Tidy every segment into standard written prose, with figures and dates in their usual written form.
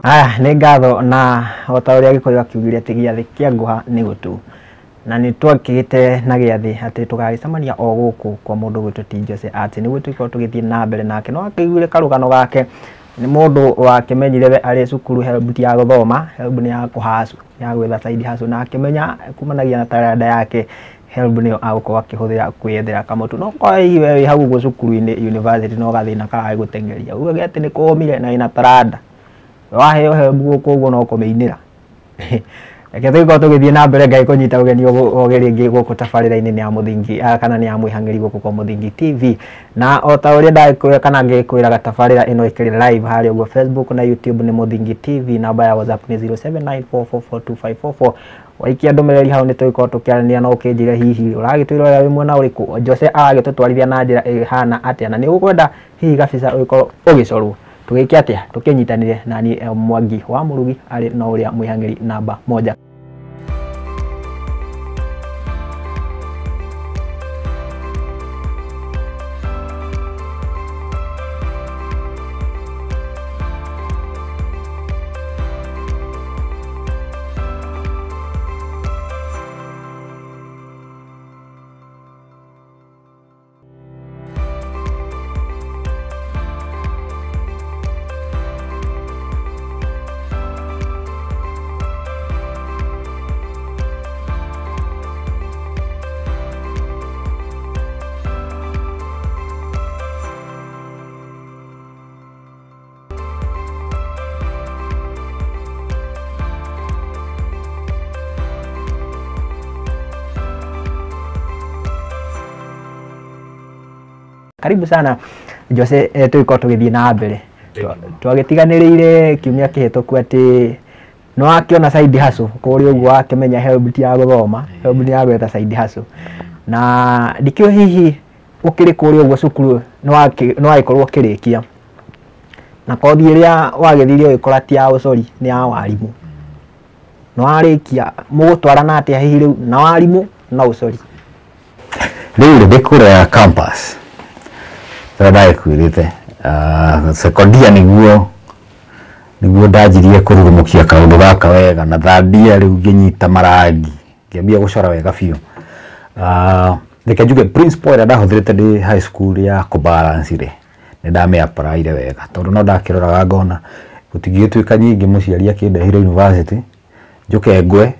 Aya nĩ ngatho, na o ta ũrĩa Gĩkũyũ akiugire atĩ gĩathĩ kĩa ngũha nĩ gũtũ, na nĩ twakĩgĩte na gĩathĩ atĩ tũgagĩcemania o gũkũ kwa mũndũ gwĩtwo T Jose Art nĩguo tũgĩkorwo tũgĩthiĩ na mbere nake. No akĩiguire karũgano gake nĩ mũndũ wakĩmenyire we arĩ cukuru HELB ti ya gũthoma, HELB nĩ ya kũhacu, nĩ ya gwetha side hustle, na akĩmenya kumanagia na taranda yake HELB nĩyo agũkorwo akĩhũthĩra kwĩyethera kamũtu. No korwo hihi we wĩ hau ũguo cukuru-inĩ university no gathĩna karagũteng'eria, ugage atĩ nĩ kũmire na wĩna taranda, waheo HELB gũkũ ũguo no kũmĩinĩra. Reke tũgĩkorwo tũgĩthiĩ na mbere, Ngai kũnyita ũgeni o rĩngĩ gũkũ tabarĩra-inĩ nĩ ya Mũthingi, kana nĩ ya Mwĩhang'ĩri gũkũ kwa Mũthingi TV. Na o ta ũrĩa ndakwĩra kana ngĩkwĩraga, tabarĩra ĩno ĩkĩrĩ live harĩa ũguo Facebook na YouTube nĩ Mũthingi TV. Namba ya WhatsApp nĩ 0794442544. Waikia ndũmĩrĩri hau nĩ tũgĩkorwo tũkĩaranĩria, no ũkĩnjĩre hihi ũragĩtwĩrorera wĩ mwena ũrĩkũ, Jose aragĩtũtwarithia na njĩra ĩhana atĩa, na nĩ ũkwenda hihi gabica ũgĩkorwo ũgĩcorwo tũgĩke atĩa, tũkĩnyitanĩre na niĩ Mwangi wa Mũrugi arĩ no ũrĩa mwĩhang'ĩri namba moja. Karibu sana Jose, tũgĩkorwo tũgĩthiĩ na mbere. Twagĩtiganĩrĩire kiumia kĩhĩtũku atĩ nĩ wakĩona side hustle kũrĩa ũguo, wakĩmenya HELB ti ya gũthoma, HELB nĩ ya gwetha side hustle, na ndikĩũĩ hihi ũkĩrĩ kũrĩa ũguo cukuru nĩ wagĩkorwo ũkĩrĩkia na kothi ĩrĩa wagĩthire ũgĩkora ti ya ũcori, nĩ ya warimũ. Nĩ warĩkia, mũgũtwarana atĩa hihi rĩu na warimũ na ũcori? Rĩu rĩ, ndĩ kũrĩa campus ũrĩa ndagĩkwĩrĩte, second year nĩguo ndanjirie kũrurumũkia kaũndũ gaka wega, na third year rĩu ngĩnyita marangi, ngĩambia gũcora wega biũ. Reke njuge principle ĩrĩa ndahũthĩrĩte ndĩ high school ya kũbalance rĩ, nĩ ndamĩ-apply wega, tondũ no ndakĩroraga ngona gũtingĩgĩtuĩka nyingĩ mũciari akĩndehire university njũke ngwe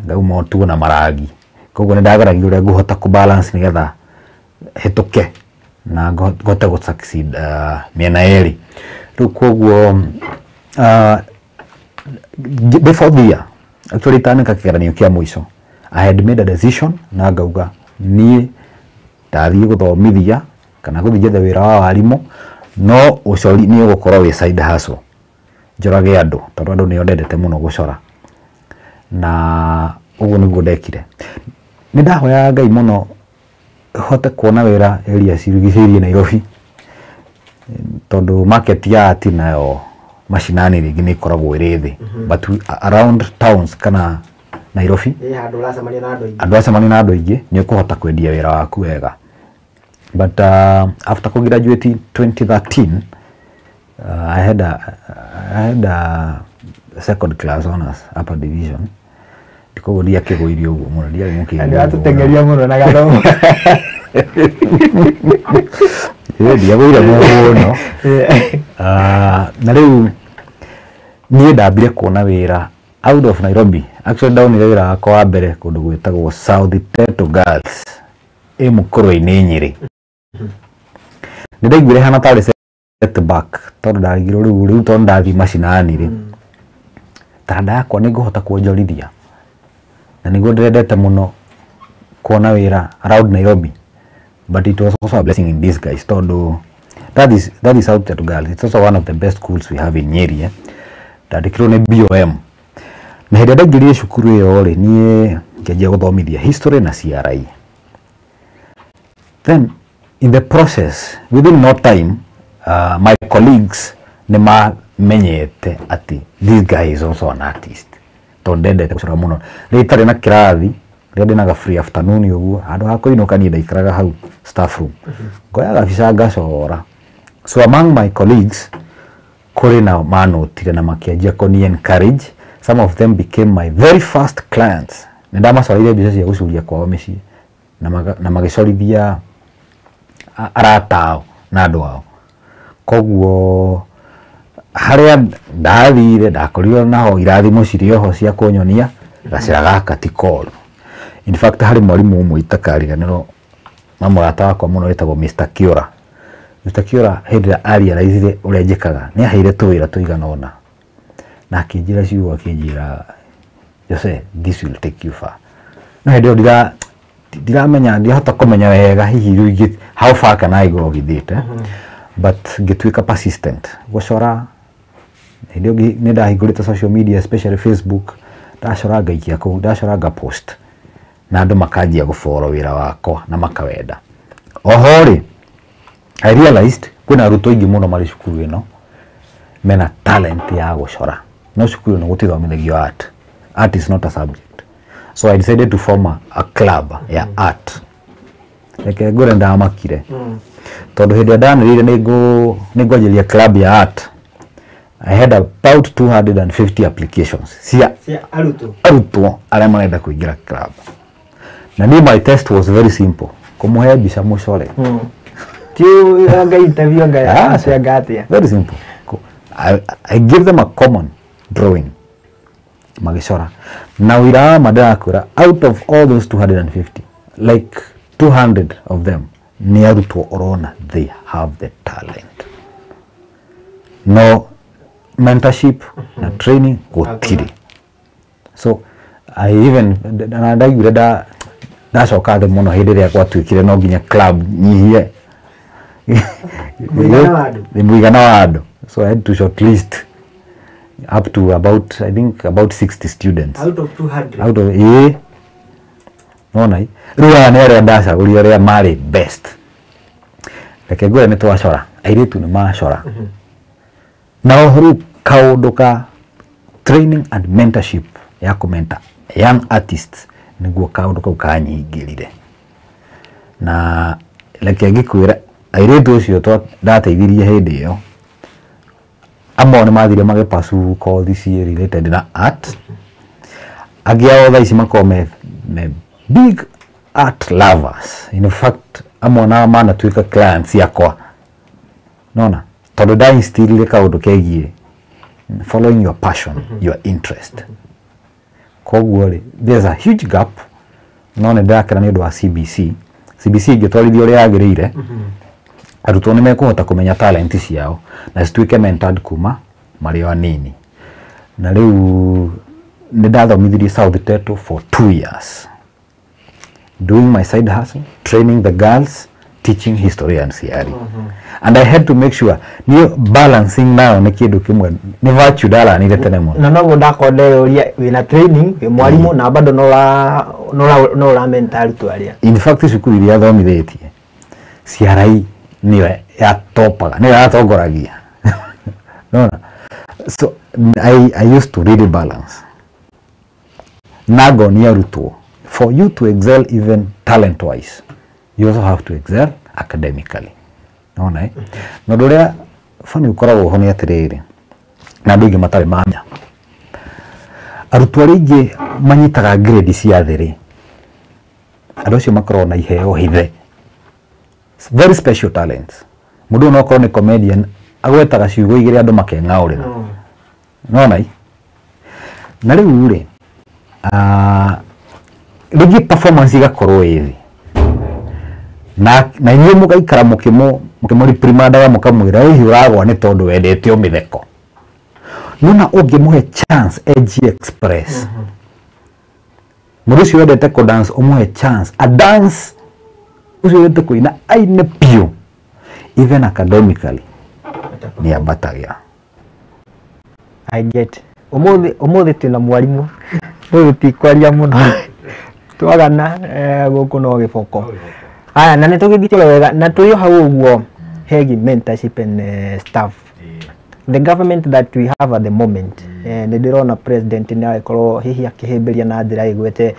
ngauma tuo na marangi. Koguo nĩ ndageragia ũrĩa ngũhota kũbalance nĩgetha hĩtũke na ngote gũ succeed mĩena yerĩ. Rĩu koguo ndĩ fourth year, actually itaneka kĩgeranio kĩa mũico, I had made a decision na ngauga niĩ ndathiĩ gũthomithia kana gũthiĩ njethe wĩra wa warimũ, no ũcori nĩ ũgũkorwo wĩ side hustle, njorage andũ tondũ andũ nĩo ndendete mũno gũcora. Na ũguo nĩguo ndekire. Nĩ ndahoyaga Ngai mũno hote kuona wĩra area cirigicĩirie Nairobi, tondũ market ya art nayo macinani rĩngĩ nĩ ĩkoragwo ĩrĩ thĩ, but around towns kana Nairobi ĩ handũ ũracemania na andũ aingĩ, andũ acemania na andũ aingĩ, nĩ ũkũhota kwendia wĩra waku wega. But after kũgraduate 2013, I had a second class honors, upper division. Koguo ndiakĩgũirie ũguo mũno, ndiarĩ mũkĩgu. Nĩ watũteng'eria mũno na gathomo. Ĩ, ndiagũire mũno. Na rĩu niĩ ndambire kuona wĩra out of Nairobi. Actually ndaonire wĩra wakwa wa mbere kũndũ gwĩtagwo South Teto Girls, ĩ Mũkũrwe-inĩ, Nyĩrĩ. Nĩ ndaiguire hana tarĩ setback, tondũ ndarigirwo rĩu tondũ ndathiĩ macinani rĩ, taranda yakwa nĩ ngũhota kuonjorithia, na nĩguo ndĩrendete mũno kuona wĩra around Nairobi. But it was also a blessing in disguise, tondũ that is South Teto Girls, it's also one of the best schools we have in Nyeri, eh? Ndandĩkirwo nĩ BOM, na hĩndĩ ĩrĩa ndaingĩrire cukuru ĩyo rĩ, niĩ ngĩanjia gũthomithia history na CRE. Then in the process, within no time, my colleagues nĩ mamenyete atĩ this guy is also an artist, tondũ ndendete gũcora mũno. Rĩrĩa itarĩ na kĩrathi, rĩrĩa ndĩnaga free afternoon ũguo, handũ ha kũinũka niĩ ndaikaraga hau staff room, ngoya gabica ngacora. So among my colleagues kwĩ Kũrĩ na manotire na makĩanjia kũni encourage. Some of them became my very first clients. Nĩ ndamacoreire mbica cia gũcuria kwao mĩciĩ na magĩcorithia arata ao na andũ ao. Koguo harĩa ndathire ndakorirwo naho irathimo cirĩ oho cia kũnyonia gacĩra gaka ti koru. In fact, harĩ mwarimũ ũmwe itakariganĩrwo na mũrata wakwa mũno wĩtagwo Mr. Kiora. Mr. Kiora hĩndĩ ĩrĩa arealizire ũrĩa njĩkaga, nĩ aheire tũwĩra tũigana ũna na akĩnjĩra ciugo, akĩnjĩra, "Jose, this will take you far." No hĩndĩ ĩyo ndiramenya, ndirahota kũmenya wega hihi rĩu how far can I go with it, eh? But ngĩtuĩka persistent gũcora. Hĩndĩ ĩyo nĩ ndahingũrĩte social media, especially Facebook. Ndacora ngaikia kũu, ndacora ngapost na andũ makanjia gũboro wĩra wakwa na makawenda. Oho rĩ, I realized kwĩna arutwo aingĩ mũno marĩ cukuru ĩno mena talent ya gũcora, no cukuru ĩno gũtithomithagio art. Art is not a subject. So I decided to form a club ya art. Reke ngũre, ndamakire tondũ hĩndĩ ĩrĩa ndanĩrĩire nĩ ngwanjĩrĩria club ya art, I had about 250 applications cia cia arutwo. Arutwo arĩa marenda kũingĩra club. Na niĩ my test was very simple: kũmũhe mbica mũcore. Ti anga interview anga Ah, anga atia? Very simple. I give them a common drawing, magĩcora na wĩra wa ma. Ndĩrakwĩra, out of all those 250, like 200 of them nĩ arutwo ũrona they have the talent, no mentorship na training gũtirĩ. So I even na ndaiguire ndacoka thĩ mũno hĩndĩ ĩrĩa gwatuĩkire no nginya club nyihie Mũigana wa andũ. Mũigana wa andũ. So I had to shortlist up to about, I think, about 60 students. Out of 200? Out of, ĩĩ, nona i rĩu aya nĩ arĩa ndacagũrire arĩa marĩ best. Reke ngwĩre, nĩ twacora, airĩtu nĩ macora na oho rĩu kaũndũ ka training and mentorship ya kũmenta young artists nĩguo kaũndũ kau kanyingĩrire. Na reke ngĩkwĩra, airĩtu ũcio ndateithirie hĩndĩ ĩyo, amwe nĩ mathire magĩpursue kothi ciĩ related na art, angĩ ao thaa ici makoragwo me big art lovers. In fact, amwe nao manatuĩka clients yakwa nona tondũ ndainstillire kaũndũ kegiĩ following your passion, your interest. Koguo rĩ, there's a huge gap, no nĩ ndĩrakena nĩ ũndũ wa CBC. CBC ĩngĩtwarithio ũrĩa yagĩrĩire, arutwo nĩ mekũhota kũmenya talent ciao na cituĩke mentored kuma marĩ o anini. Na rĩu nĩ ndathomithirie South Teto for 2 years, doing my side hustle, training the girls, teaching history and CRE, and I had to make sure niĩ balancing nayo nĩ kĩndũ kĩmwe, nĩ virtue ndaranire tene mũno. Na noguo ndakorwo ndeyũria, wĩna training, wĩ mwarimũ na bado no ũra mentor arutwo arĩa. In fact, cukuru iria thomithĩtie, CRE nĩyo yatopaga, nĩyo yatongoragia nona. So I used to really balance na ngonia arutwo, for you to excel even talent wise, you also have to excel academically, nona, eh? Na ũndũ ũrĩa bani ũkoragwo ho nĩ atĩrĩrĩ, na andũ aingĩ matarĩ mamenya, arutwo arĩa aingĩ manyitaga grade cia thĩ rĩ, andũ acio makoragwo na iheo hithe, very special talents. Mũndũ ũyũ no akorwo nĩ comedian, agwetaga ciugo igĩrĩ andũ makeng'aũrĩra, nona i. Na rĩu rĩ, rĩngĩ performance igakorwo ĩ thĩ na inyuĩ mũgaikara mũkĩmũ reprimandaga, mũkamwĩra hihi ũragwa nĩ tondũ wendete o mĩtheko. Nona ũngĩmũhe chance ag express mũndũ ũcio wendete kũ dance, ũmũhe chance a dance, ũcio wendete kũina aine biũ, even academically nĩ ambatagĩra. I get. Ũmũthĩ twĩna mwarimũ, ũmũthĩ tikwaria mũno, twagana gũkũ no gĩboko. Aya, na nĩ tũgĩthiĩte wega na tũrĩ o hau ũguo hegi mentorship and staff, the government that we have at the moment, nĩ ndĩrona president nĩ agĩkorwo hihi akĩhĩmbĩria na njĩra ĩgwete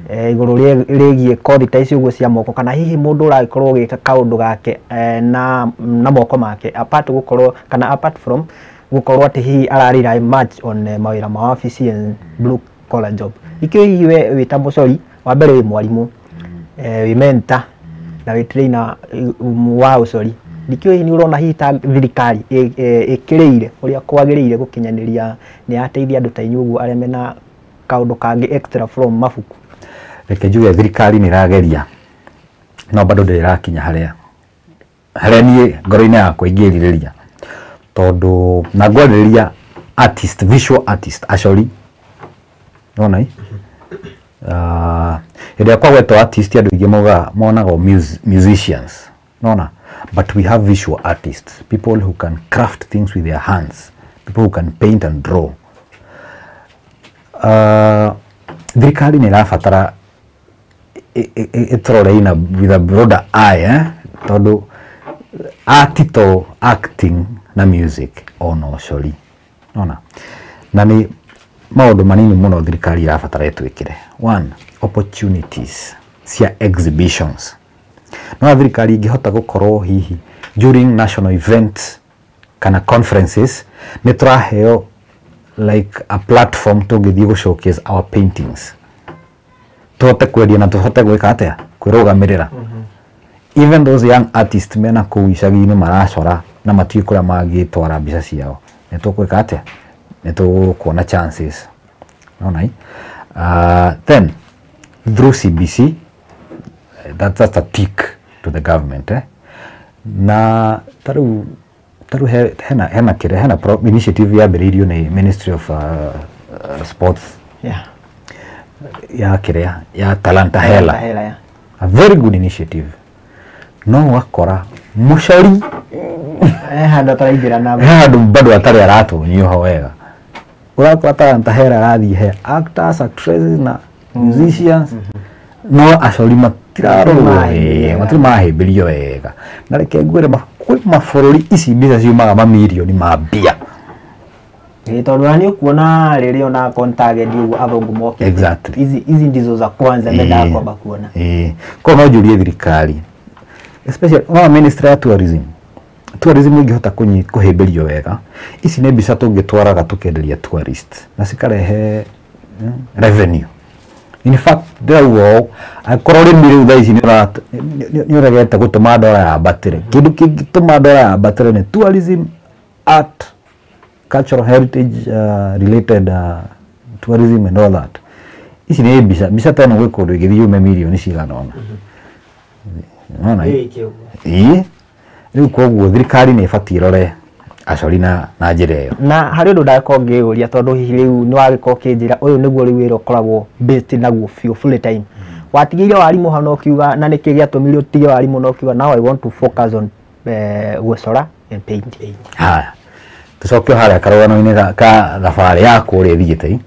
igũrũ rĩgiĩ kothi ta ici ũguo cia moko, kana hihi mũndũ ũragĩkorwo ũgĩka kaũndũ gake na moko make, apart gũkorwo kana apart from Gũkorwo atĩ hihi ara rely much on mawĩra ma wabici and blue collar job. Ikĩo hihi we wĩ ta mũcori, wa mbere wĩ mwarimũ, wĩ mentor na wĩ trainer wa ũcori, ndikĩũĩ hihi nĩ ũrona hihi ta thirikari ĩkĩrĩire ũrĩa kwagĩrĩire gũkinyanĩria nĩ yateithia andũ ta inyuĩ ũguo arĩa mena kaũndũ kangĩ extra from mabuku? Reke njuge thirikari nĩ ĩrageria, no bado ndĩrĩ ĩrakinya harĩa harĩa niĩ ngoro-inĩ yakwa ingĩrirĩria, tondũ na ngwarĩrĩria artist, visual artist, acori nona. Hĩndĩ ĩrĩa kwagwetwo artist, andũ aingĩ maugaga monaga o musicians nona, but we have visual artists, people who can craft things with their hands, people who can paint and draw. Thirikari nĩ ĩrabatara ĩtũrore in a, with a broader eye, eh? Tondũ art to acting na music ona ũcori nona, na nĩ maũndũ manini mũno thirikari ĩrabatara ĩtwĩkĩre. One, opportunities cia exhibitions. No thirikari ingĩhota gũkorwo hihi during national events kana conferences nĩ tũraheo like a platform tũngĩthiĩ gũ showcase our paintings, tũhote kwendia na tũhote gwĩka atĩa, kwĩrũgamĩrĩra. Even those young artists mena kũu icagi-inĩ maracora na matiũĩ kũrĩa mangĩtwara mbica ciao, nĩ tũkwĩka atĩa, nĩ tũkuona chances nona. Then through CBC, that's a tick to the government, eh? Na tarĩu hena kĩrĩa hena initiative yambĩrĩirio nĩ Ministry of Sports ya kĩrĩa ya Talanta Hela. Hela, yeah. A very good initiative, no ũgakora mũcori handũ ataraingĩra na he handũ bado atarĩ aratonyio ho wega. Ũrakora Talanta Hela arathiĩ he actors, actresses na musicians, no acori matirarorwo wega, matirĩ mahĩmbĩrio wega. Na reke ngwĩre, kwĩ mabũrũri ici mbica ciumaga mamirioni ma mbia. Ĩ, tondũ ona nĩ ũkuona rĩrĩa ona contact ũguo athũngũ mokĩte. Hizi ndizo za kwanza mendaga kwamba kuona. Ĩĩ, koguo no njũrie thirikari, especially ona ministry ya tourism. Tourism ĩngĩhota kũhĩmbĩrio wega, ici nĩ mbica tũngĩtwaraga tũkenderia tourist na cikarehe revenue. In fact, ndĩrauga ũũ, angĩkorwo ũrĩmi rĩu thaa ici nĩ ũregete gũtũma ndora yambatĩre, kĩndũ kĩngĩtũma ndora yambatĩre nĩ tourism, art, cultural heritage, related tourism and all that. Ici nĩ mbica, mbica ta ĩno gwĩ kũndũ ĩngĩthiĩ yume mirioni cigana ũna, nona. Ĩĩ, rĩu koguo thirikari nĩ ĩbatiĩ ĩrore acori na njĩra ĩyo. Na harĩ ũndũ ndakorwo ngĩyũria, tondũ hihi rĩu nĩ wagĩkorwo ũkĩnjĩra ũyũ nĩguo rĩu wĩra ũkoragwo based naguo biũ full time. Watigĩire warimũ hau na ũkiuga, na nĩkĩ gĩatũmire ũtige warimũ na ũkiuga, "Now I want to focus on gũcora and painting"? Haya, tũcoke o harĩa karũgano-inĩ ka thabarĩ yakwa ũrĩa ĩthiĩte.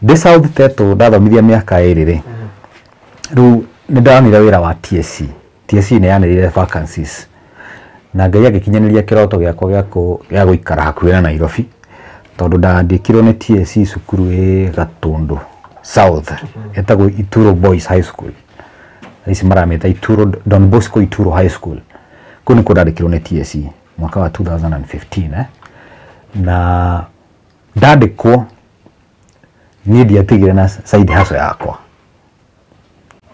Ndĩ South Tetu ndathomithia mĩaka 2 rĩ, rĩu nĩ ndonire wĩra wa TSC. TSC nĩ yanĩrĩire vacancies na Ngai agĩkinyanĩria kĩroto gĩakwa gĩa gũikara hakuhĩ na Nairobi, tondũ ndandĩkirwo nĩ TSC cukuru ĩ Gatũndũ South ĩtagwo Ituro Boys High School. Thaa ici maramĩta Ituro Don Bosco Ituro High School. Kũu nĩkuo ndandĩkirwo nĩ TSC mwaka wa 2015, eh? Na ndandĩkwo niĩ ndiatigire na side hustle yakwa,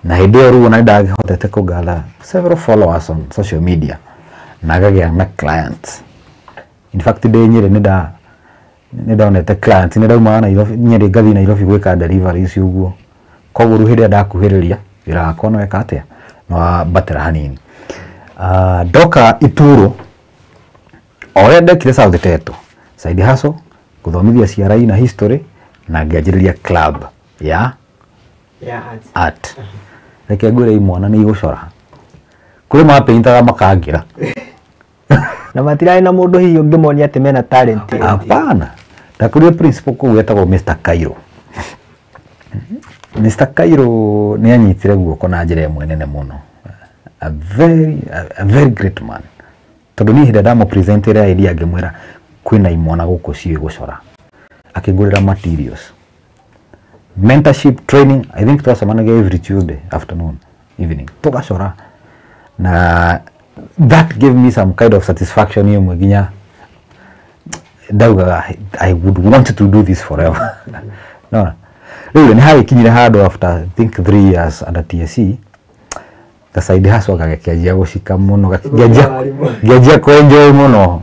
na hĩndĩ ĩyo rĩu ona nĩndahotete kũgather several followers on social media na ngagĩa na clients. In fact, ndĩ Nyĩrĩ nĩ ndonete client, nĩ ndaumaga Nairobi, Nyĩrĩ ngathiĩ Nairobi gwĩka deliveries ũguo. Koguo rĩu hĩndĩ ĩrĩa ndakuhĩrĩria wĩra wakwa no weka atĩa, no wambatĩra hanini. Ndoka Ituro, o ũrĩa ndekire South Tetu, side hustle gũthomithia CRE na history, na ngĩanjĩrĩria club ya art. Reke ngwĩre, imwana nĩ igũcora kũrĩ mapaintaga makangĩra. Na matirarĩ na mũndũ hihi ũngĩmonia atĩ mena talent ĩyo? Hapana, ndakorire principal kũu etagwo Mr. Cairo. Mr. Cairo nĩ anyitire guoko na njĩra ĩmwe nene mũno, a very great man, tondũ niĩ hĩndĩ ĩrĩa ndamũpresentĩra idea ngĩmwĩra kwĩna imwana gũkũ ciũĩ gũcora, akĩngũrĩra materials, mentorship training. I think twacemanagia every Tuesday afternoon, evening, tũgacora, na that gave me some kind of satisfaction ĩmwe nginya Ndaugaga I would want to do this forever. No, rĩu nĩ hagĩkinyire handũ after, I think, 3 years under TSC, gacaidi hacoka gakĩanjia gũcika mũno, ngĩanjia Warimũ. Ngĩanjia kwenjoy mũno.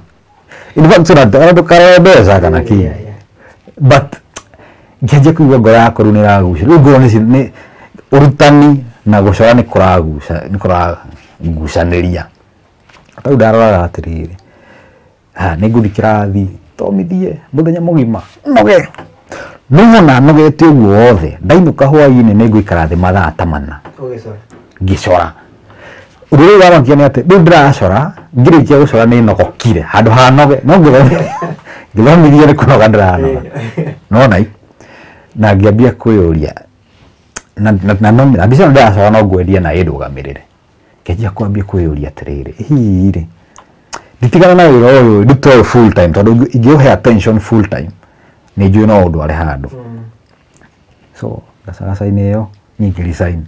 In fact, ona ndũkarore mbeca kana kĩ, but ngĩanjia kũigua ngoro yakwa rĩu nĩ ĩragucia. Rĩu ngoro nĩ ũrutani na gũcora nĩ kũraguca, nĩ kũragucanĩria. Rĩu ndaroraga atĩrĩrĩ, ha nĩ ngũthiĩ kĩrathi thomithie mũthenya mũgima, noge nĩwona nogete ũguo wothe, ndainũka hwaĩ-inĩ nĩ ngũikara thĩ mathaa ta 4 Ũgĩcora. Ngĩcora. Ũndũ ũrĩa ũramakia nĩ atĩ rĩu ndĩracora, ngĩrĩkia gũcora nĩ nogokire handũ ha noge no ngĩthomithia nĩ kũnoga ndĩranoga nona i na ngĩambia kwĩyũria na mbica ĩno ndĩracora no ngwendia na ĩndũgamĩrĩre. Ngĩanjia kwambia kwĩyũria atĩrĩrĩ, hihi rĩ nditigana na wĩra ũyũ, ndute ũyũ full time, tondũ ingĩũhe attention full time nĩ njũĩ no ũndware handũ. So gacagaca-inĩ ĩyo niĩ ngĩ resign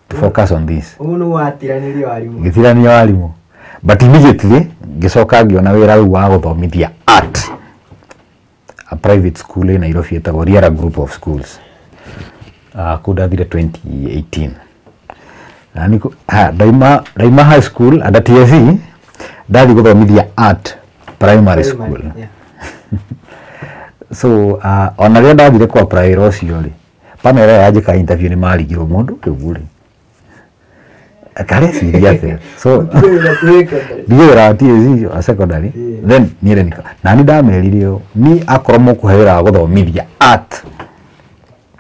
to focus on this. Ũguo nĩguo watiranĩrie warimũ. Ngĩtirania warimũ, but immediately ngĩcoka ngĩona wĩra rĩu wa gũthomithia art a private school in Nairobi ĩtagwo Riara Group of Schools. Kũu ndathire 2018 na niko ha ndaima high school under TSC, ndathi gũthomithia art primary school. So ona rĩrĩa ndathire kwa apply wĩra ũcio rĩ, panel ĩrĩa yanjĩka interview nĩ marigirwo mũndũ rĩu rĩ kareciria atĩa. So ndige wĩra wa TSC wa secondary. Then niĩ rĩ na nĩ ndamerire ũũ, ni akorwo mũkũhe wĩra wa gũthomithia art,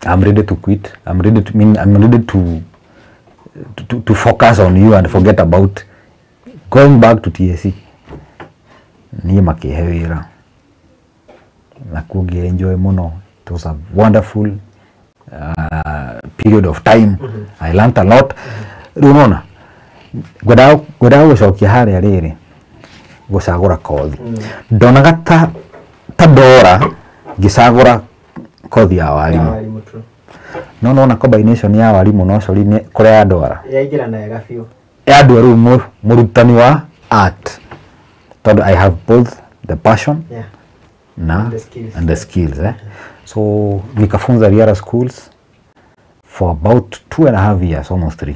I'm ready to quit. I'm ready to mean I'm ready to focus on you and forget about going back to TSC. Niĩ makĩhe wĩra na kuo ngĩ-enjoy mũno. It was a wonderful period of time. I learnt a lot. Rĩu nona ngwendaga gũcokia harĩa rĩrĩ gũcagũra kothi, ndonaga ta ndora ngĩcagũra kothi ya warimũ. Warimũ, true. No nona combination ya warimũ na ũcori nĩ kũrĩa yandwara. Yaingĩrana wega biũ. Yandwara rĩu mũrutani wa art, tondũ I have both the passion na And the skills. And the skills, eh? So nikafunza Riara Schools for about 2.5 years, almost 3,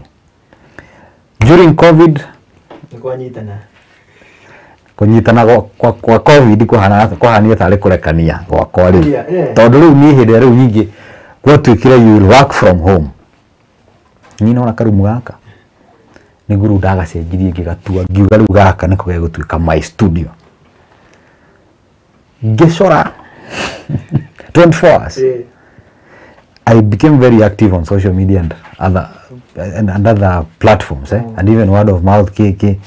during COVID. Nĩ kwanyitana. Kũnyitana kwa COVID kwahanire tarĩ kũrekania gwakwa rĩu, tondũ rĩu niĩ hĩndĩ ĩrĩa rĩu nyingĩ gwatuĩkire you will work from home, niĩ nona karumu gaka nĩguo rĩu ndagacenjirie, ngĩgatua, ngiuga rĩu gaka nĩko gegũtuĩka my studio, ngĩcora 24 hours. I became very active on social media and other platforms, eh? And even word of mouth KK.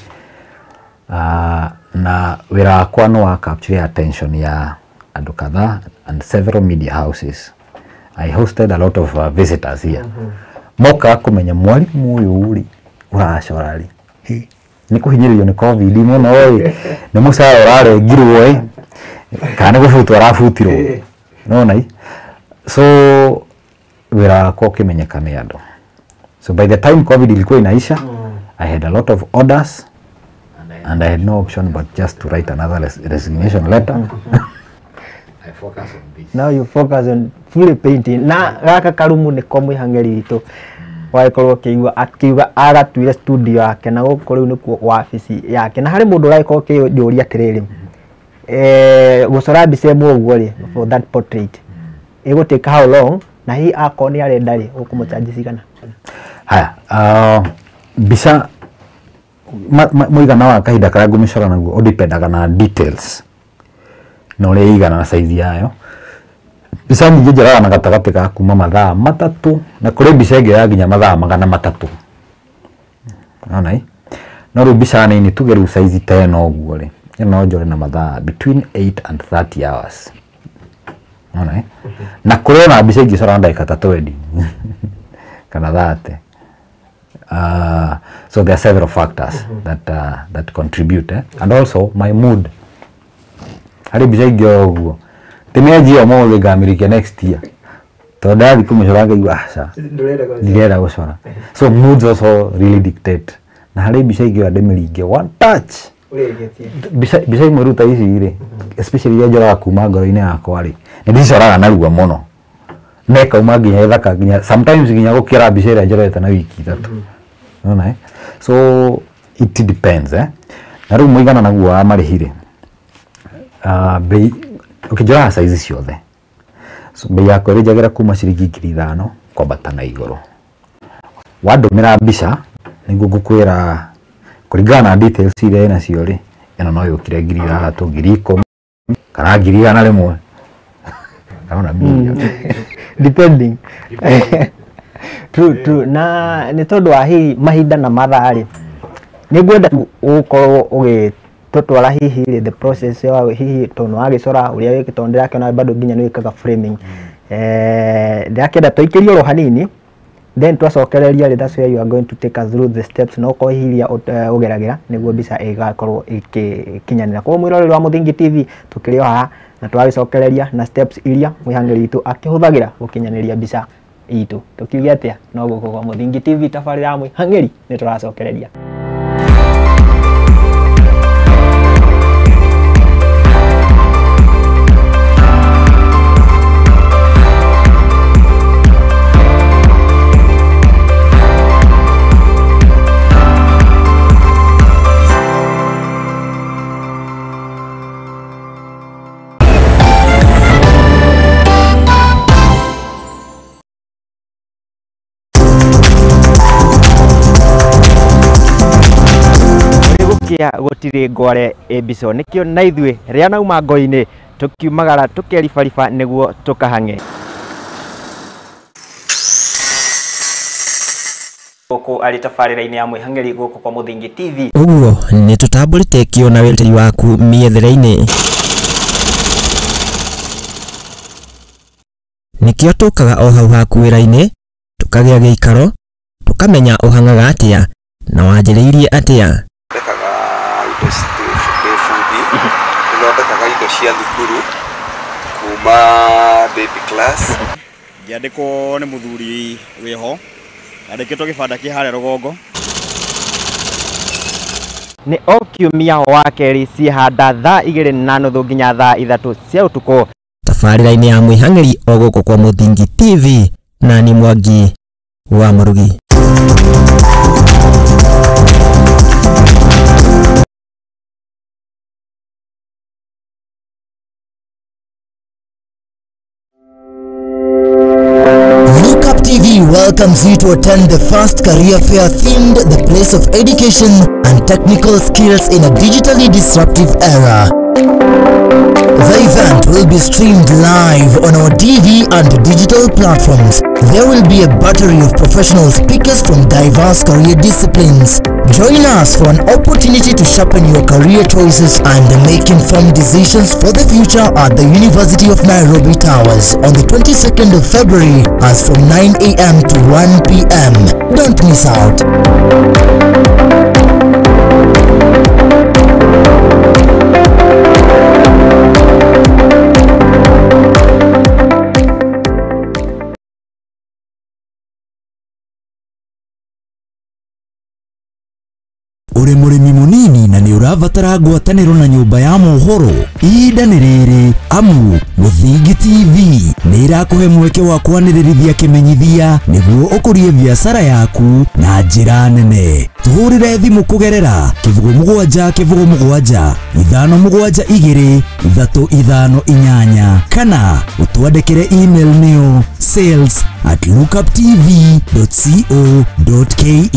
Na wĩra wakwa no wa capture attention ya andũ kadhaa and several media houses. I hosted a lot of visitors here. Mokaga kũmenya mwarimũ ũyũ rĩ ũracora rĩ, hĩ, nĩ kũhinyĩrĩrio nĩ COVID mũno ĩ, nĩ mũcara ũrarengirwo ĩ, kana nĩ gũbutwo arabutirwo. Nona i so wĩra wakwa ũkĩmenyeka nĩ andũ. So by the time COVID ilikuwa inaisha, I had a lot of orders and I had no option but just to write another resignation letter. I focus on this. Now you focus on fully painting. Na gaka karumu nĩko mwĩhang'eri witũ wagĩkorwo ũkĩigua akiuga agatuire studio yake, na gũkũ rĩu nĩkuo wabici yake. Na harĩ mũndũ ũragĩkorwo ũkĩnjũria atĩrĩrĩ, gũcora mbica ĩmwe ũguo rĩ, for that portrait ĩgũtake how long, na hihi akorwo nĩ arenda rĩ, ũkũmũchanji cigana? Haya, mbica mũigana wa kahinda karĩa ngũmĩcora naguo ũdipendaga na details na ũrĩa ĩigana na size yayo. Mbica nyingĩ njoraga na gatagatĩ ga kuma mathaa 3 na kũrĩ mbica ĩngĩ ya nginya mathaa 300, nona ĩ. No rĩu mbica nini, tuge rĩu size ta ĩno ũguo rĩ, ĩno no njore na mathaa between 8 and 30 hours, nona ĩ. Na kũrĩ ona mbica ingĩ cora na ndagĩka ta 20 kana 30. So there are several factors that contribute, eh? And also my mood. Harĩ mbica ingĩ o ũguo tĩmĩanjia ũmũthĩ ngamĩrĩkia next year, tondũ ndathiĩ kũmĩcora ngaigua aca ndirenda gũcora. So moods also really dictate. Na harĩ mbica ingĩ oya ndĩmĩringe one touch. Mbica imwe rĩu ta ici rĩ, especially iria njoraga kuma ngoro-inĩ yakwa rĩ, nĩ ndicoraga narua mũno na ĩkauma nginya ĩthaka, nginya sometimes nginya gũkĩra mbica ĩrĩa njorete na wiki 3. Unaona, eh? So it depends, eh? Na rĩu mũigana naguo wa marĩhi rĩ, bei ũkĩnjoraga size ciothe, so bei yakwa ĩrĩnjagĩra kuma ciringi 5,000 kwambata na igũrũ. Wandũmĩra mbica nĩguo ngũkwĩra kũringana na details iria ĩnacio rĩ, ĩno no yũkire 6,000, 10,000 kana 100,000 kana mirioni. Depending. True, true. Na nĩ tondũ wa hihi mahinda na mathaa rĩ, nĩ ngwenda ũkorwo ũgĩtũtwara hihi rĩ the process ya hihi tondũ wagĩcora ũrĩa wĩkĩte, tondũ ndĩrakĩona bado nginya nĩ wĩkaga framing. Ndĩrakĩenda tũikĩrie oro hanini, then twacokereria rĩ, that's where you are going to take us through the steps na ũkorwo hihi iria ũgeragĩra nĩguo mbica ĩgakorwo ĩgĩkinyanĩra. Koguo mwĩroreri wa Mũthingi TV, tũkĩrĩ o haha na twagĩcokereria na steps iria mwĩhang'ĩri witũ akĩhũthagĩra gũkinyanĩria mbica itũ. Tũkiuge atĩa? No gũkũ kwa Mũthingi TV, tabarĩra ya mwĩhang'ĩri nĩ tũracokereria. Gũkĩa gũtirĩ ngware ĩmbico, nĩkĩo na ithuĩ rĩa nauma ngo-inĩ tũkiumagara tũkeribariba nĩguo tũkahang'e. Gũkũ arĩ tabarĩra-inĩ ya mwĩhang'ĩri gũkũ kwa Mũthingi TV. Ũguo nĩ tũtambũrĩte kĩo na wĩrutĩri waku mĩethere-inĩ. Nĩkĩo tũkaga o hau haku wĩra-inĩ, tũkagĩa gĩikaro, tũkamenya ũhang'aga atĩa na wanjĩrĩirie atĩa. Thondekaga indo ndĩ bundi, nĩthondekaga indo cia thukuru kuma baby class. Ngĩandĩkwo nĩ mũthuri wĩho, andĩkĩtwo gĩbanda kĩ harĩa rũgongo. Nĩ o kiumia wa kerĩ ciĩhanda thaa 2:30 nginya thaa 3 cia ũtukũ. Tabarĩra-inĩ ya mwĩhang'ĩri o gũkũ kwa Mũthingi TV, na ni Mwangi wa Mũrugi. TV welcomes you to attend the first career fair themed The Place of Education and Technical Skills in a Digitally Disruptive Era. The event will be streamed live on our TV and digital platforms. There will be a battery of professional speakers from diverse career disciplines. Join us for an opportunity to sharpen your career choices and make informed decisions for the future at the University of Nairobi Towers on the 22nd of February as from 9 a.m. to 1 p.m. Don't miss out. Uri mũrĩmi mũnini na nĩ ũrabatara ngwatanĩro na nyũmba ya mohoro, ihinda nĩ rĩrĩ, amu Mũthingi TV nĩ ĩrakũhe mweke wa kwanĩrĩrithia kĩmenyithia nĩguo ũkũrie biacara yaku na njĩra nene. Tũhũrĩre thimũ kũgerera 07 07 572 358 kana ũtwandĩkĩre email nĩyo sales@lookuptv.co.ke.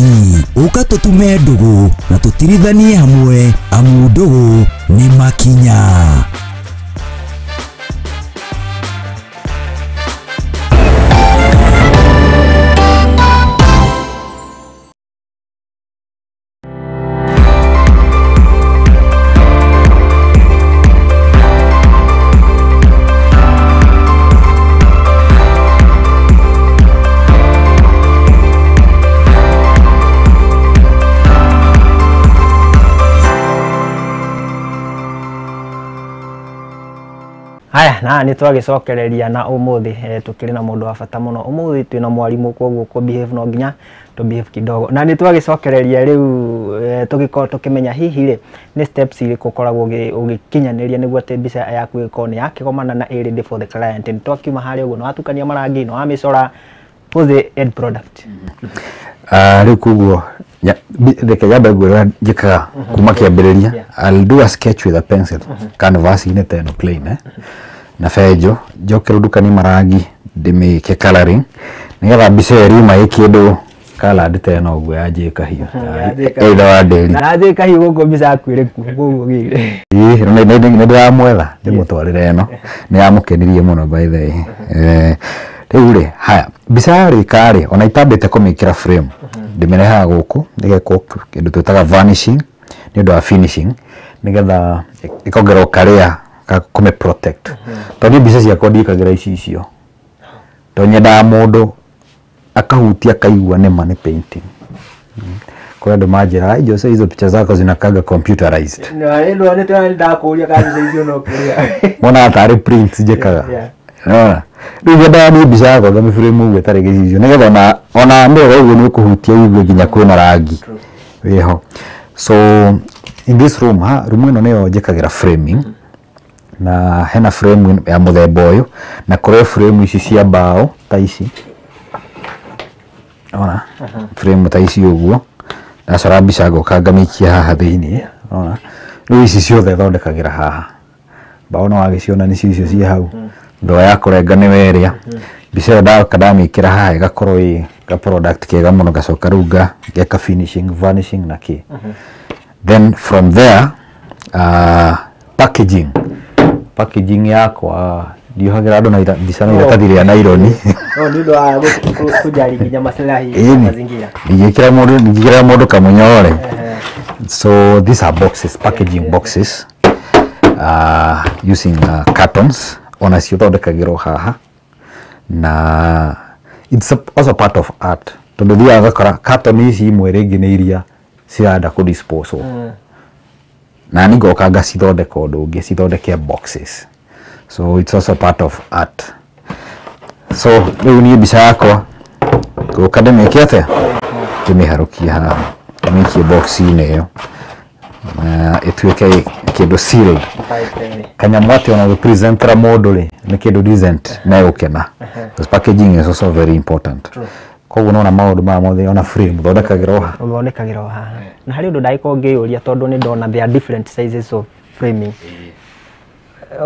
Ũka tũtume ndũgũ na tũtirithanie hamwe, amu ndũgũ nĩ makinya. Haya, na nĩ twagĩcokereria na ũmũthĩ tũkĩrĩ na mũndũ wa bata mũno. Ũmũthĩ twĩna mwarimũ, koguo kũ behave no nginya tũ behave kidogo. Na nĩ twagĩcokereria rĩu tũgĩkorwo tũkĩmenya hihi rĩ nĩ steps irĩkũ ũkoragwo ũgĩkinyanĩria nĩguo atĩ mbica yaku ĩkorwo nĩ yakĩgomana na ĩ ready for the client. Nĩ twakiuma harĩa ũguo, nĩ watukania marangi, nĩ wamĩcora, what's the end product? Rĩu koguo reke nyambe ngwĩre njĩkaga kuma kĩambĩrĩria. I'll do a sketch with a pencil canvas-inĩ ta ĩno plain, na benjo, njoke rĩu ndukanie marangi, ndĩmĩke coloring nĩgetha mbica ĩyo ĩriuma ĩ kĩndũ colored ta ĩno ũguo ya J Kahiũ, either wa Nderi. Na J Kahiũ gũkũ mbica yaku ĩrĩ koguo gĩire. Ĩĩ, nĩ ndĩramwetha ndĩmũtwarĩre ĩno, nĩ yamũkenirie mũno by the way. Rĩu rĩ, haya, mbica yarĩka rĩ, ona itambĩte kũmĩkĩra frame, ndĩmĩrehaga gũkũ ĩgekwo kĩndũ twĩtaga varnishing nĩ ũndũ wa finishing, nĩgetha ĩkongerwo karĩa ka kũmĩ protect, tondũ niĩ mbica ciakwa ndiĩkagĩra icicio, tondũ nyendaga mũndũ akahutia akaigua nĩma nĩ painting. Kũrĩ andũ manjĩraga, "Ai Jose, hizo picha zako zinakaga computerized." Nĩ ndakũria kana mbica icio no kũrĩa. Monaga tarĩ prints njĩkaga. Nĩwona? Rĩu nyendaga niĩ mbica yakwa ngamĩbũrĩmu ũguo ĩtarĩ gĩcicio, nĩgetha ona mĩrogo ũguo nĩ ũkũhutia ũigue nginya kwĩna rangi wĩho. So in this room, ha room ĩno nĩyo njĩkagĩra framing, na hena frame ya mũthemba ũyũ, na kũrĩ frame ici cia mbaũ ta ici, ona frame ta ici ũguo, ndacora mbica ngoka ngamĩikia haha thĩiniĩ. Ona rĩu ici ciothe thondekagĩra haha. Mbaũ no wagĩciona nĩcio icio ciĩ hau, ndoo ya kũrenga nĩwe ĩrĩa mbica ĩyo ndoka ndamĩkĩra haha ĩgakorwo ĩ ga product kega mũno. Ngacoka rĩu ngeka finishing, varnishing na kĩ. Then from there, packaging yakwa ndiohagĩra andũ na mbica na iratathi rĩa naironi. No nĩ ũndũ wa kujali nginya maslahi ya mazingira. Ndingĩkĩra mũndũ kamũnyore. So these are boxes, packaging boxes, using cartons, onacio thondekagĩrwo haha, na it's also part of art, tondũ thiaga ũgakora carton ici imwe rĩngĩ nĩ iria cirenda kũ dispose, na ni ngoka ngacithondeka ũndũ ũngĩ, cithondeke boxes. So it's also part of art. So rĩu niĩ mbica yakwa ngũka ndĩmĩke atĩa? Ndĩmĩharũkie haha, ndĩmĩikie box-inĩ ĩyo na ĩtuĩke kĩndũ sealed, kanyamũ atĩ ona ũgĩpresentera mũndũ rĩ, nĩ kĩndũ decent megũkena, because packaging is also very important. Koguo nona maũndũ maya mothe, ona frame thondekagĩrwo haha. Ũthondekagĩrwo haha. Na harĩ ũndũ ndagĩkorwo ngĩyũria, tondũ nĩ ndona there are different sizes of framing,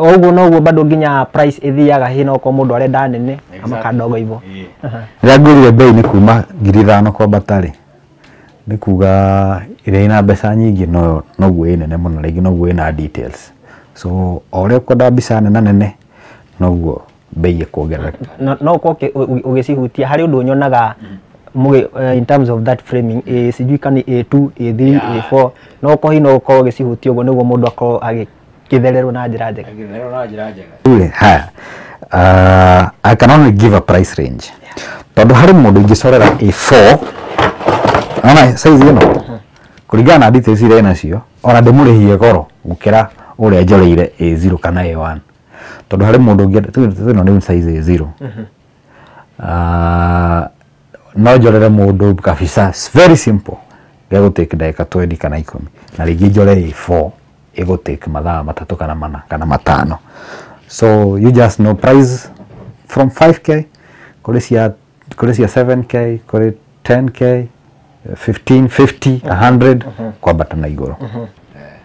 ũguo noguo bado nginya price ĩthiaga hĩ, no okorwo mũndũ arenda nene ama kadogo hivyo. Rĩrĩa ngwĩrire bei nĩ kuma 5,000 kwambata rĩ, nĩ kuga ĩrĩa ĩna mbeca nyingĩ no noguo ĩ nene mũno, rĩngĩ noguo ĩna details. So o ũrĩa ũkwenda mbica nene nene, noguo bei ĩkuongerereka. No ũkorwo ũgĩcihutia harĩ ũndũ nyonaga in terms of that framing, sijui kani A2, A3, A4, no ũkorwo hihi no ũkorwo ũgĩcihutia ũguo nĩguo mũndũ akorwo agĩkĩthererwo na njĩra njega. Rĩu rĩ, haya, I can only give a price range, tondũ harĩ mũndũ ingĩcorera A4, ona size ĩno, kũringana na details iria ĩnacio, ona ndĩmũrĩhie goro gũkĩra ũrĩa njoreire A0 kana A1, tondũ harĩ mũndũ ũngĩ ĩno nĩ size A0. No njorere mũndũ kabisa, it's very simple, gegũtake ndagĩka 20 kana 10, na rĩngĩ njore A4 ĩgũtake mathaa 3 kana 4 kana 5. So you just know price from 5K, kũrĩ cia 7K, kũrĩ 10K, 15, 50, 100 kwambata na igũrũ.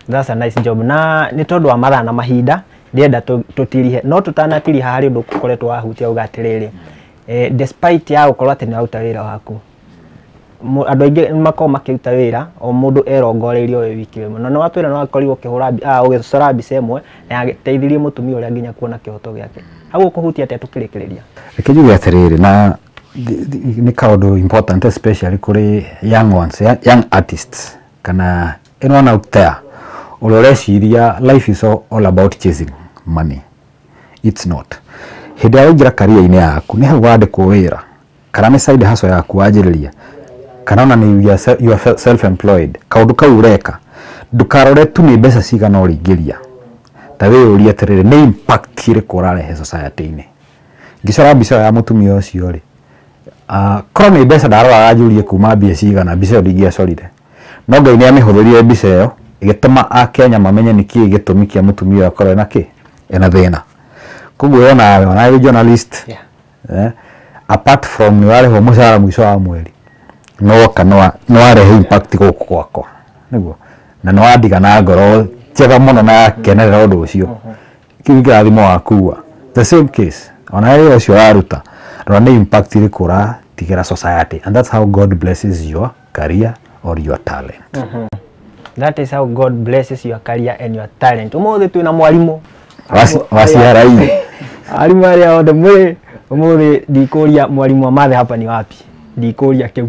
That's a nice job. Na nĩ tondũ wa mathaa na mahinda ndĩrenda tũtirihe, no tũtanatiriha harĩ ũndũ ũkoretwo wahutia uga atĩrĩrĩ, despite ya gũkorwo atĩ nĩ waruta wĩra waku, andũ aingĩ nĩ makoragwo makĩruta wĩra o mũndũ erongoreirie we wiki ĩmwe, na nĩ watwĩra nĩ wakorirwo ũkĩhũra ũgĩcora mbica ĩmwe na yateithirie mũtumia ũrĩa nginya kuona kĩhoto gĩake. Hau ũkũhutia atĩa tũkĩrĩkĩrĩria? Reke njuge atĩrĩrĩ, na nĩ kaũndũ important especially kũrĩ young ones, young artists kana anyone out there ũrĩa ũreciria life is all about chasing money. It's not. Hĩndĩ ĩrĩa waingĩra career-inĩ yaku, nĩ hau wandĩkwo wĩra kana nĩ side hustle yaku wanjĩrĩria, kana ona nĩ you are self employed, kaũndũ kau ũreka ndũkarore tu nĩ mbeca cigana ũrĩingĩria. Ta wĩyũrie atĩrĩrĩ, nĩ impact ĩrĩkũ ũrarehe society-inĩ? Ngĩcora mbica ĩyo ya mũtumia ũcio rĩ, korwo nĩ mbeca ndaroraga njũrie kuma mbia cigana, mbica ĩyo ndingĩacorire. No Ngai nĩ amĩhũthĩrire mbica ĩyo ĩgĩtũma Akenya mamenye nĩkĩĩ gĩtũmi kĩa mũtumia ũyũ akorwo ena kĩ, ena thĩna. Koguo onawe, onawe wĩ journalist, apart from nĩ ũrarĩhwo mũcara mũico wa mweri, no woka nĩ warehe impact gũkũ gwakwa nĩguo, na nĩ wandiga na ngoro njega mũno na kenerera ũndũ ũcio. Kĩu nĩ kĩrathimo wakua. The same case, ona wĩra ũcio ũraruta, rora nĩ impact ĩrĩkũ ũratigĩra society, and that's how God blesses your career or your talent. That is how God blesses your career and your talent. Umuthi twina mwarimu wa CRE. Arimu arĩa othe mwĩ umuthi, ndikũria mwarimu wa mathe hapa ni wapi, ndikũria kĩu.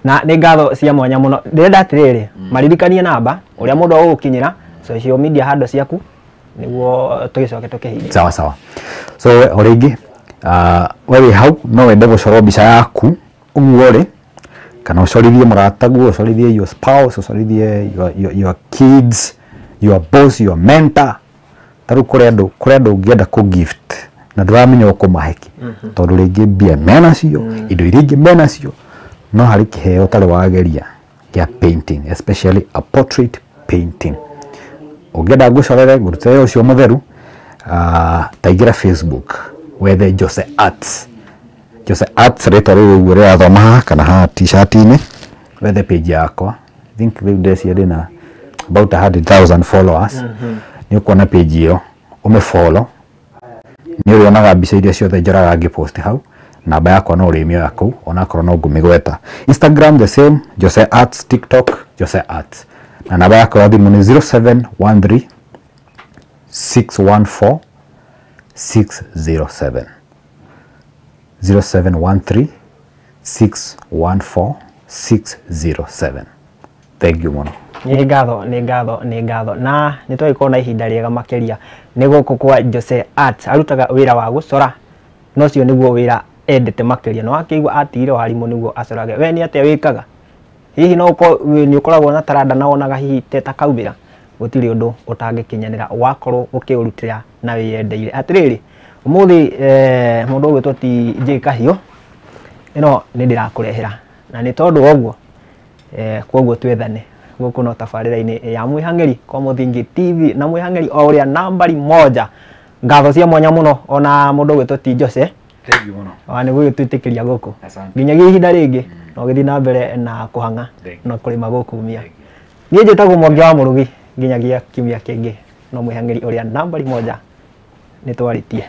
Na nĩ ngatho cia mwanya mũno. Ndĩrenda atĩrĩrĩ, maririkanie namba ũrĩa mũndũ agũgũkinyĩra, social media handle ciaku, nĩguo tũgĩcoke tũkĩhinge. Sawa sawa. So o rĩngĩ, we wĩ hau no wende gũcorwo mbica yaku ũguo rĩ, kana ũcorithie mũrataguo, ũcorithie your spouse, ũcorithie your kids, your boss, your mentor. Ta rĩu kũrĩ andũ ũngĩenda kũ gift na ndũramenya ũkũmahe kĩ, tondũ rĩngĩ mbia menacio, indo iria ingĩ menacio, no harĩ kĩheo ũtarĩ wageria gĩa painting, especially a portrait painting. Ũngĩenda ngũcorere, ngũrutĩre ũcio mũtheru, taingĩra Facebook wethe Jose Arts. Jose Arts, rĩtwa rĩu ũguo rĩrathoma haha kana haha t-shirt-inĩ, wethe page yakwa. I think rĩu ndeciria ndĩna about 100,000 followers. Nĩ ũkuona page ĩyo, ũmĩfollow, nĩ ũrĩonaga mbica iria ciothe njoraga ngĩpost hau. Namba yakwa no ũrĩmĩoya kũu, onakorwo no ngũmĩgweta. Instagram the same, Jose Arts. TikTok, Jose Arts. Na namba yakwa ya thimũ nĩ 0713 614 607, 0713 614 607. Thank you mũno. Nĩ ngatho, nĩ ngatho, nĩ ngatho. Na nĩ twagĩkorwo na ihinda rĩega makĩria. Nĩ gũkũ kwa Jose Arts, arutaga wĩra wa gũcora, na ũcio nĩguo wĩra endete makĩria. Na wakĩigua atigire warimũ nĩguo acorage. We nĩ atĩa wĩkaga? Hihi no ũkorwo nĩ ũkoragwo na taranda na wonaga hihi te ta kaumĩra? Gũtirĩ ũndũ ũtangĩkinyanĩra wakorwo ũkĩũrutĩra na wĩyendeire. Atĩrĩrĩ, ũmũthĩ mũndũ ũgwĩtwo ti J Kahiũ ĩno nĩ ndĩrakũrehera, na nĩ tondũ wa ũguo, koguo twethane gũkũ no tabarĩra-inĩ ya Mwĩhang'ĩri kwa Mũthingi TV, na Mwĩhang'ĩri o ũrĩa nambari moja. Ngatho cia mwanya mũno ona mũndũ ũgwĩtwo ti Jose. Thank you mũno. Wa nĩ gũgĩtwĩtĩkĩria gũkũ. Asante. Nginyagia ihinda rĩngĩ, no gĩthiĩ na mbere na kũhang'a Thank you. na kũrĩma gũkumia. Niĩ njĩtagwo Mwangi wa Mũrugi. Nginyagia kiumia kĩngĩ, no Mwĩhang'ĩri ũrĩa nambari moja, nĩ twarĩtie.